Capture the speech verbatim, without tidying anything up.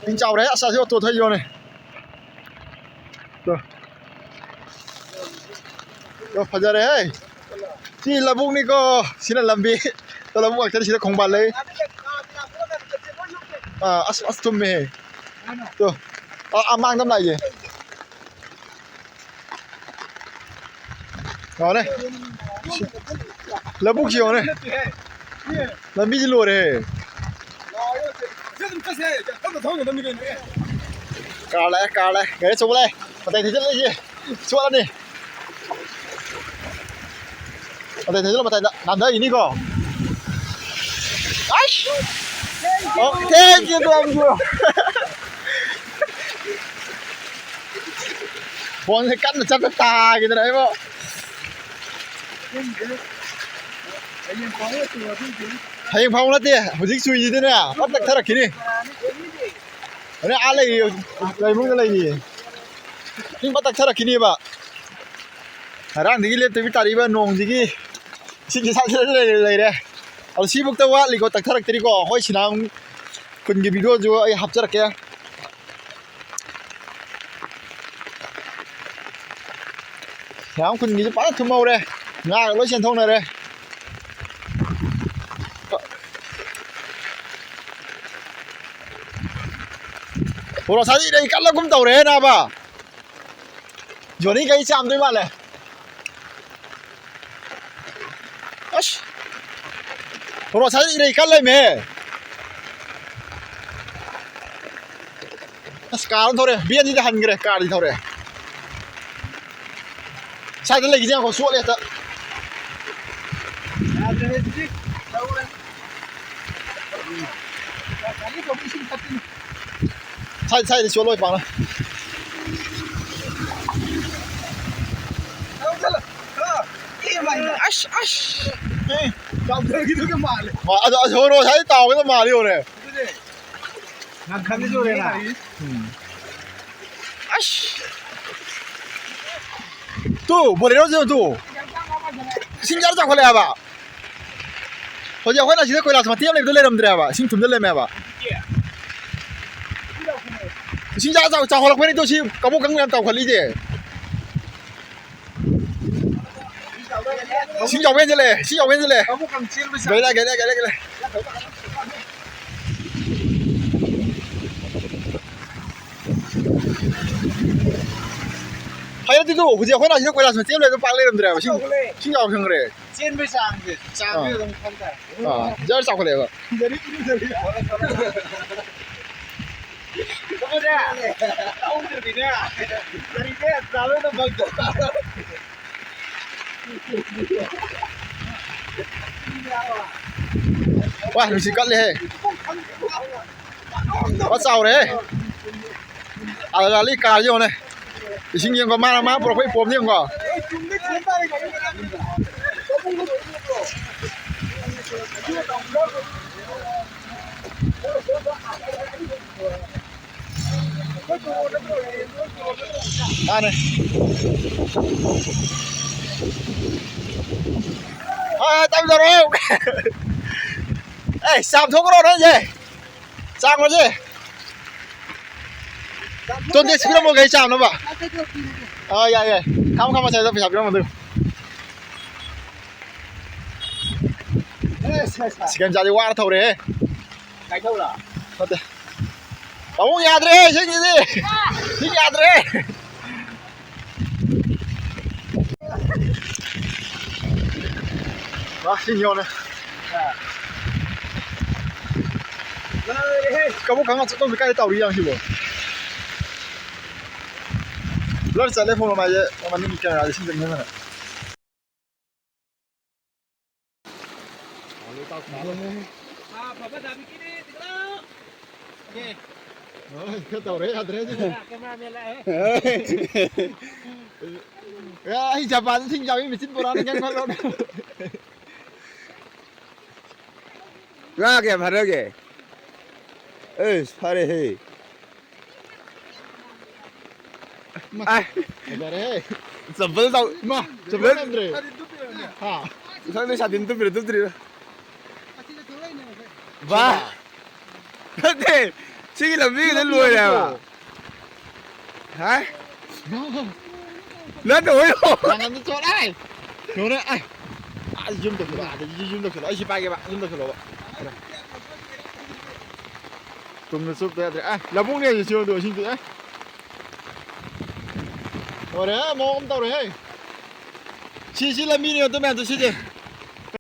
ꯏꯁꯤꯡ ꯆꯥꯎꯔꯦ꯫ ꯑꯁ, ꯑꯁꯤ ꯑꯣꯇꯣ ꯊꯧꯔꯤꯁꯦ ꯌꯦꯡꯉꯨꯅꯦ꯫ ꯇꯣ꯫ ꯇꯣ, ꯐꯖꯔꯦꯍꯦ꯫ ꯁꯤ ꯂꯧꯕꯨꯛꯅꯤꯀꯣ꯫ ꯁꯤꯅ ꯂꯝꯕꯤ꯫ ꯇꯣ, ꯂꯧꯕꯨꯛ ꯉꯥꯛꯇꯅꯤ꯫ ꯁꯤꯗ ꯈꯣꯡꯕꯥꯜ ꯂꯩ꯫ ꯑꯥ, ꯑꯁ, ꯑꯁ, ꯆꯨꯝꯃꯦꯍꯦ꯫ ꯇꯣ꯫ ꯑꯥ, ꯑꯥ, ꯃꯥꯡꯗ ꯑꯃ ꯂꯥꯛꯏꯌꯦ꯫ ꯌꯦꯡꯉꯣꯅꯦ꯫ ꯂꯧꯕꯨꯛꯁꯤ ꯌꯦꯡꯉꯣꯅꯦ꯫ ꯂꯝꯕꯤꯁꯤ ꯂꯣꯏꯔꯦ꯫ ꯀꯥꯔ ꯂꯥꯛꯑꯦ, ꯀꯥꯔ ꯂꯥꯛꯑꯦ꯫ ꯒꯥꯔꯤ ꯑꯆꯧꯕ ꯂꯥꯛꯑꯦ꯫ ꯃꯇꯥꯏ ꯊꯩꯖꯤꯜꯂꯛꯏꯁꯦ꯫ ꯆꯣꯠꯂꯅꯤ꯫ ꯃꯇꯥꯏ ꯊꯩꯖꯤꯜꯂꯣ, ꯃꯇꯥꯏꯗ꯫ ꯅꯥꯟꯊꯈꯤꯅꯤꯀꯣ꯫ ꯑꯩꯁ! ꯑꯣ, thank you, thank you꯫ ꯐꯣꯟꯁꯦ ꯀꯟꯅ ꯆꯠꯄ ꯇꯥꯈꯤꯗꯅ ꯑꯩꯕꯣ꯫ ꯍꯌꯦꯡ ꯐꯥꯎ ꯅꯠꯇꯦ, ꯍꯧꯖꯤꯛ ꯆꯨꯏꯁꯤꯗꯤꯅꯦ, ꯐꯠ ꯇꯛꯊꯔꯛꯈꯤꯅꯤ꯫ ꯑꯗꯩ ꯑꯥ ꯂꯩꯔꯤ, ꯂꯩꯃꯨꯡꯗ ꯂꯩꯔꯤꯌꯦ꯫ ꯏꯁꯤꯡ ꯐꯠ ꯇꯛꯊꯔꯛꯈꯤꯅꯦꯕ꯫ ꯉꯔꯥꯡꯗꯒꯤ ꯂꯦꯞꯇꯕꯤ ꯇꯥꯔꯛꯏꯕ ꯅꯣꯡꯁꯤꯒꯤ ꯏꯁꯤꯡꯁꯤ ꯁꯥꯠꯂ ꯂꯩꯔꯦ, ꯂꯩꯔꯦ꯫ ꯑꯗꯣ ꯁꯤꯐꯧꯗ ꯋꯥꯠꯂꯤꯀꯣ, ꯇꯛꯊꯔꯛꯇ꯭ꯔꯤꯀꯣ꯫ ꯑꯩꯈꯣꯏ ꯁꯤꯅꯥꯝ ꯈꯨꯟꯒꯤ videoꯁꯨ ꯑꯩ ꯍꯥꯞꯆꯔꯛꯀꯦ꯫ ꯁꯤꯅꯥꯝ ꯈꯨꯟꯒꯤꯁꯨ ꯐꯖꯅ ꯊꯨꯝꯍꯧꯔꯦ꯫ ꯉꯥꯒ ꯂꯣꯏ ꯆꯦꯟꯊꯣꯛꯅꯔꯦ꯫ ꯕꯣꯔꯣ ꯁꯥꯁꯤ ꯏꯔꯩ ꯀꯜꯂꯒꯨꯝ ꯇꯧꯔꯦꯍꯦ ꯅꯥꯕ꯫ ꯖꯣꯅꯤ ꯒꯥꯔꯤ ꯆꯥꯝꯗꯣꯏ ꯃꯥꯜꯂꯦ꯫ ꯑꯁ! ꯕꯣꯔꯣ ꯁꯥꯁꯤ ꯏꯔꯩ ꯀꯜ ꯂꯩꯃꯦꯍꯦ꯫ ꯑꯁ, ꯀꯥꯔ ꯑꯃ ꯊꯧꯔꯛꯑꯦ꯫ ꯚꯦꯟꯁꯤꯗ ꯍꯟꯈ꯭ꯔꯦ, ꯀꯥꯔꯗꯤ ꯊꯧꯔꯛꯑꯦ꯫ ꯁ꯭ꯋꯥꯏꯗ ꯂꯩꯈꯤꯁꯦ ꯉꯥꯏꯈꯣ, ꯆꯣꯠꯂꯦ ꯍꯦꯛꯇ꯫ ꯌꯥꯗ꯭ꯔꯦ, ꯍꯧꯖꯤꯛ ꯇꯧꯔꯦ꯫ ꯒꯥꯔꯤ ꯑꯆꯧꯕ ꯏꯁꯤꯡ ꯊꯛꯆꯤꯟ꯫ ꯁ꯭ꯋꯥꯏ-, ꯁ꯭ꯋꯥꯏꯗ ꯆꯣꯠꯂꯣꯏ ꯄꯥꯛꯅ꯫ ꯊꯧꯖꯜꯂꯣ꯫ ꯑꯥ꯫ ꯑꯦ ꯃꯥꯏ꯫ ꯑꯁ, ꯑꯁ꯫ ꯑꯦ, ꯗꯥꯛꯇꯔꯒꯤꯗꯨꯒ ꯃꯥꯜꯂꯦ꯫ ꯃꯥ-, ꯑꯗꯣ, ꯑꯁ, ꯍꯣꯔꯣ, ꯁ꯭ꯋꯥꯏꯗ ꯇꯥꯎꯒꯗꯕ ꯃꯥꯜꯂꯤ ꯌꯦꯡꯉꯨꯅꯦ꯫ ꯑꯗꯨꯅꯦ꯫ ꯉꯥꯡꯈꯪꯗꯤ ꯆꯨꯔꯦꯅ꯫ ꯎꯝ꯫ ꯑꯁ! ꯇꯨ, ꯕꯣꯂꯦꯔꯣꯁꯦ ꯌꯦꯡꯉꯨ ꯇꯨ꯫ ꯏꯁꯤꯡ ꯖꯔ ꯆꯥꯎꯈꯠꯂꯛꯑꯦ ꯍꯥꯏꯕ꯫ ꯍꯧꯖꯤꯛ ꯑꯩꯈꯣꯏꯅ ꯁꯤꯗ ꯀꯣꯏꯂꯥꯁ ꯃꯇꯦꯛ ꯑꯃ ꯂꯩꯕꯗꯣ ꯂꯩꯔꯝꯗ꯭ꯔꯦ ꯍꯥꯏꯕ꯫ ꯏꯁꯤꯡ ꯊꯨꯝꯗ ꯂꯩꯔꯝꯃꯦ ꯍꯥꯏꯕ꯫ ꯏꯁꯤꯡ ꯆꯥꯎ-, ꯆꯥꯎ-, ꯆꯥꯎꯈꯠꯂꯛꯄꯅꯤ ꯇꯨ, ꯁꯤ ꯀꯕꯣꯛ ꯀꯪ ꯌꯥꯝ ꯆꯥꯎꯈꯠꯂꯤꯁꯦ꯫ ꯏꯁꯤꯡ ꯆꯥꯎꯕ ꯍꯦꯟꯖꯜꯂꯛꯑꯦ, ꯏꯁꯤꯡ ꯆꯥꯎꯕ ꯍꯦꯟꯖꯜꯂꯛꯑꯦ꯫ ꯀꯕꯣꯛ ꯀꯪ ꯆꯦꯟꯕ ꯆꯥꯡ꯫ ꯒꯥꯔꯤ ꯂꯥꯛꯑꯦ, ꯒꯥꯔꯤ ꯂꯥꯛꯑꯦ, ꯒꯥꯔꯤ ꯂꯥꯛꯑꯦ, ꯒꯥꯔꯤ ꯂꯥꯛꯑꯦ꯫ ꯍꯥꯏꯔꯗꯤ ꯇꯨ, ꯍꯧꯖꯤꯛ ꯑꯩꯈꯣꯏꯅ ꯑꯁꯤꯗ ꯀꯣꯏꯂꯥꯁ ꯃꯆꯦ ꯑꯃ ꯂꯩꯕꯗꯣ ꯄꯥꯛ ꯂꯩꯔꯝꯗ꯭ꯔꯦꯕ꯫ ꯏꯁꯤꯡ, ꯆꯥꯎꯈꯠꯂꯛꯑꯦ꯫ ꯏꯁꯤꯡ ꯆꯥꯎꯁꯟꯈ꯭ꯔꯦ꯫ ꯆꯦꯟꯕꯒꯤ ꯆꯥꯡꯁꯦ, ꯆꯥꯡꯁꯦ ꯑꯥ꯫ ꯑꯗꯨꯝ ꯈꯟ ꯇꯥꯔꯦ꯫ ꯑꯥ, ꯖꯔ ꯆꯥꯎꯈꯠꯂꯛꯑꯦꯕ꯫ ꯒꯥꯔꯤ ꯏꯔꯨꯖꯔꯤ꯫ ꯊꯧꯗ꯭ꯔꯗꯤꯅꯦ, ꯒꯥꯔꯤꯁꯦ ꯆꯥꯕꯗ ꯐꯪꯗ꯫ ꯋꯥ, ꯅꯨꯡꯁꯤꯠ ꯀꯜꯂꯦꯍꯦ꯫ ꯋꯥ, ꯆꯥꯎꯔꯦꯍꯦ꯫ ꯑꯗ ꯂꯥꯂꯤ ꯀꯥꯔꯁꯦ ꯌꯦꯡꯉꯨꯅꯦ꯫ ꯏꯁꯤꯡ ꯌꯦꯡꯉꯣ, ꯃꯥꯅ, ꯃꯥ ꯄꯨꯔꯛꯄ ꯏꯄꯣꯝꯁꯦ ꯌꯦꯡꯉꯣ꯫ ꯃꯥꯅꯦ꯫ ꯍꯣꯏ, ꯍꯣꯏ, ꯇꯞ ꯇꯧꯔꯣ꯫ ꯑꯦ, ꯆꯥꯝꯊꯣꯛꯈ꯭ꯔꯣ ꯅꯣꯏꯁꯦ꯫ ꯆꯥꯝꯃꯁꯦ꯫ ꯇꯣꯟꯗꯦ, ꯁꯤ ꯄꯤꯔꯝꯃꯣ, ꯒꯥꯔꯤ ꯆꯥꯝꯅꯕ꯫ ꯑꯥ, ꯌꯥꯏ, ꯌꯥꯏ꯫ ꯈꯥꯝꯃꯣ, ꯈꯥꯝꯃꯣ, ꯁ꯭ꯋꯥꯏꯗ ꯄꯩꯁꯥ ꯄꯤꯔꯝꯃꯣ ꯑꯗꯨ꯫ ꯁꯤꯀꯟ ꯆꯥꯗꯤ ꯋꯥꯔ ꯊꯧꯔꯦꯍꯦ꯫ ꯀꯥꯏꯊꯧꯔ? ꯅꯠꯇꯦ꯫ ꯄꯥꯕꯨꯡ ꯌꯥꯗ꯭ꯔꯦꯍꯦ, ꯏꯁꯤꯡꯁꯤꯗꯤ꯫ ꯏꯁꯤꯡ ꯌꯥꯗ꯭ꯔꯦ꯫ ꯋꯥ, ꯏꯁꯤꯡ ꯌꯧꯔꯦ꯫ ꯀꯕꯣꯛ ꯈꯪꯉ ꯆꯠꯇꯧꯁꯦ ꯀꯥꯏꯗ ꯇꯧꯔꯤ ꯌꯥꯡꯁꯤꯕꯣ? ꯕ꯭ꯂꯔ ꯆꯠꯂꯦ ꯐꯣꯟ ꯃꯃꯥꯏꯁꯦ, ꯃꯅꯤꯡꯒꯤ ꯀꯦꯃꯦꯔꯥꯁꯦ ꯁꯤꯟꯖꯟꯅꯗꯅ꯫ ꯍꯣꯏ, ꯈꯔ ꯇꯧꯔꯦ, ꯌꯥꯗ꯭ꯔꯦ ꯑꯗꯨꯗꯤ꯫ ꯑꯦ, ꯑꯩ ꯖꯄꯥꯟꯗ ꯁꯤꯡ ꯆꯥꯕꯤ ꯃꯦꯆꯤꯟ ꯄꯨꯔꯛꯑꯅꯤ, ꯀꯩꯝ ꯈꯜꯂꯨꯔꯅꯨ꯫ ꯉꯥ ꯀꯌꯥꯝ ꯐꯥꯔꯒꯦ? ꯑꯦꯁ, ꯐꯥꯔꯦꯍꯦ꯫ ꯑꯥꯏ꯫ ꯐꯖꯔꯦꯍꯦ꯫ ꯆꯝꯄꯜ ꯇꯧ-, ꯏꯃꯥ, ꯆꯝꯄꯜ ꯅꯠꯇ꯭ꯔꯦ꯫ ꯍꯥ? ꯈꯪꯗꯦ, ꯁꯥꯇꯤꯟ ꯇꯨꯞꯄꯤꯔ ꯇꯨꯞꯇ꯭ꯔꯤꯔ? ꯕꯥ꯫ ꯅꯠꯇꯦ꯫ ꯁꯤꯒꯤ ꯂꯝꯕꯤꯁꯤꯗ ꯂꯣꯏꯔꯦ ꯍꯥꯏꯕ꯫ ꯍꯥꯏ? ꯅꯠꯇꯦ, ꯍꯣꯏ꯫ ꯅꯪ ꯑꯝꯇ ꯆꯣꯠ-, ꯑꯥꯏ! ꯌꯦꯡꯉꯨꯅꯦ, ꯑꯥꯏ! ꯑꯥ, zoom ꯇꯧꯁꯜꯂꯣ, ꯑꯥꯗ zoom ꯇꯧꯁꯜꯂꯣ꯫ ꯑꯩ ꯁꯤ ꯄꯥꯏꯒꯦꯕ, zoom ꯇꯧꯁꯜꯂꯣꯕ꯫ ꯇꯨꯝꯅ ꯆꯨꯞꯇ ꯌꯥꯗ꯭ꯔꯦ꯫ ꯑꯥꯏ, ꯂꯧꯕꯨꯛꯅꯦ ꯁꯤ, ꯆꯦꯡꯗꯣ ꯏꯁꯤꯡꯗꯤ, ꯑꯥꯏ! ꯂꯣꯏꯔꯦ, ꯃꯑꯣꯡ ꯑꯃ ꯇꯧꯔꯦꯍꯦ꯫ ꯁꯤ, ꯁꯤ ꯂꯝꯕꯤꯅꯦ, ꯑꯗꯨ ꯃꯌꯥꯝꯗꯣ ꯁꯤꯗꯤ꯫